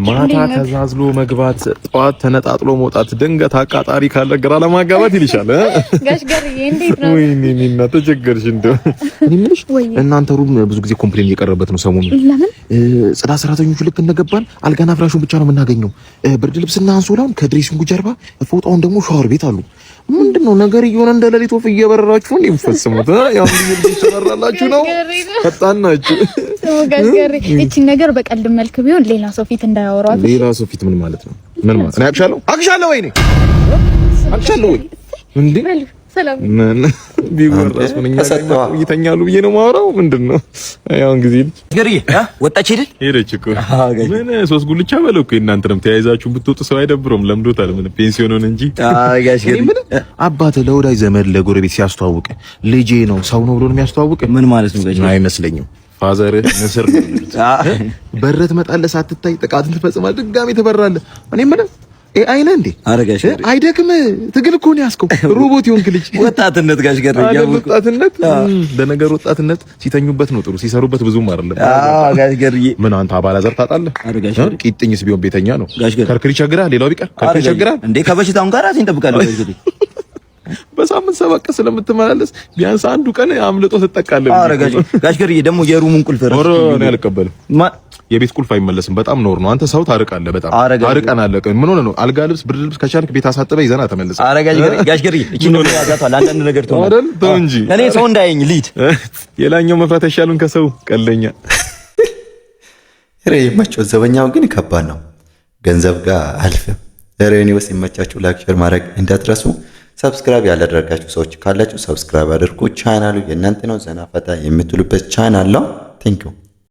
ማታ ተዛዝሎ መግባት፣ ጠዋት ተነጣጥሎ መውጣት፣ ድንገት አቃጣሪ ካለ ግራ ለማጋባት ይልሻል። ጋሽ ገርዬ፣ እንዴት ነው? ወይኔ እኔና ተቸገርሽ። እንደው እኔ የምልሽ እናንተ room ብዙ ጊዜ complain እየቀረበት ነው ሰሞኑን። ለምን? ጽዳት ሰራተኞቹ ልክ እንደገባን አልጋና ፍራሹን ብቻ ነው የምናገኘው። ብርድ ልብስና አንሶላውን ከ dressing ኡ ጀርባ፣ ፎጣውን ደግሞ ሻወር ቤት አሉ። ምንድን ነው ነገር እየሆነ እንደ ሌሊት ወፍ እየበረራችሁ ነው የምትፈጽሙት? ያው ልጅ ተበራላችሁ ነው፣ ፈጣን ናችሁ። ጋሽ ገሬ፣ እቺን ነገር በቀልድ መልክ ቢሆን ሌላ ሰው ፊት እንዳያወሯት። ሌላ ሰው ፊት ምን ማለት ነው? ምን ማለት ነው? አቅሻለሁ፣ አቅሻለሁ፣ ወይኔ አቅሻለሁ ወይ እንዴ? ሰላም። ምን ቢወራስ ምን እኛ ይተኛሉ ብዬ ነው የማወራው። ምንድን ነው ያው ጊዜ ልጅ ገርዬ ወጣች ሄደች። ሄደች እኮ። ምን ሶስት ጉልቻ በለው እኮ እናንተንም ተያይዛችሁ ብትወጡ ሰው አይደብረውም። ለምዶታል። ምን ፔንሲዮን ሆነ እንጂ። ጋሽ ገርዬ። ምን አባትህ ለወዳጅ ዘመድ ለጎረቤት ሲያስተዋውቅ ልጄ ነው ሰው ነው ብሎ ነው የሚያስተዋውቅ? ምን ማለት ነው ጋሽ? አይመስለኝም። Father ንስር ነው የሚሉት። በረህ ትመጣለህ፣ ሳትታይ ጥቃትን ትፈጽማለህ፣ ድጋሚ ትበራለህ። እኔ የምልህ AI ነህ እንዴ? አረጋሽ። አይደክም። ትግል እኮ ነው ያዝከው። ሮቦት ይሆንክ ልጅ። ወጣትነት ጋሽ ገርዬ። ወጣትነት። ለነገሩ ወጣትነት ሲተኙበት ነው ጥሩ፣ ሲሰሩበት ብዙም አይደለም። አዎ ጋሽ ገርዬ። ምን አንተ አባላዘር ታጣለህ? ቂጥኝስ ቢሆን ቤተኛ ነው። ከርክር ይቸግራል። ሌላው ቢቀር ከርክር ይቸግራል። እንዴ፣ ከበሽታውን ጋር ራሴን እጠብቃለሁ ጋሽ ገርዬ። በሳምንት 7 ቀን ስለምትመላለስ ቢያንስ አንዱ ቀን አምልጦ ትጠቃለህ። ኧረ ጋሽ ገርዬ፣ ደግሞ የ room ኡን ቁልፍ ኧረ እኔ አልቀበልም። የቤት ቁልፍ አይመለስም። በጣም ኖር ነው። አንተ ሰው ታርቃለህ። በጣም ታርቀናለህ። ምን ሆነህ ነው? አልጋ ልብስ፣ ብርድ ልብስ ከቻልክ ቤት አሳጥበህ ይዘና ተመለስ። ኧረ ጋሽ ገርዬ፣ እቺ ነው ያዛቷል። አንዳንድ ነገር ተው አይደል? ተው እንጂ። እኔ ሰው እንዳያየኝ ልሂድ። የላኛው መፍራት አይሻልም ከሰው ቀለኛ። ኧረ ይመቸው። ዘበኛው ግን ከባድ ነው። ገንዘብ ጋር አልፍም። ኧረ እኔ ውስጥ ይመቻችሁ። Like፣ share ማድረግ እንዳትረሱ። Subscribe ያላደረጋችሁ ሰዎች ካላችሁ subscribe አድርጉ። ቻናሉ የእናንተ ነው። ዘና ፈታ የምትሉበት ቻናል ነው። Thank you.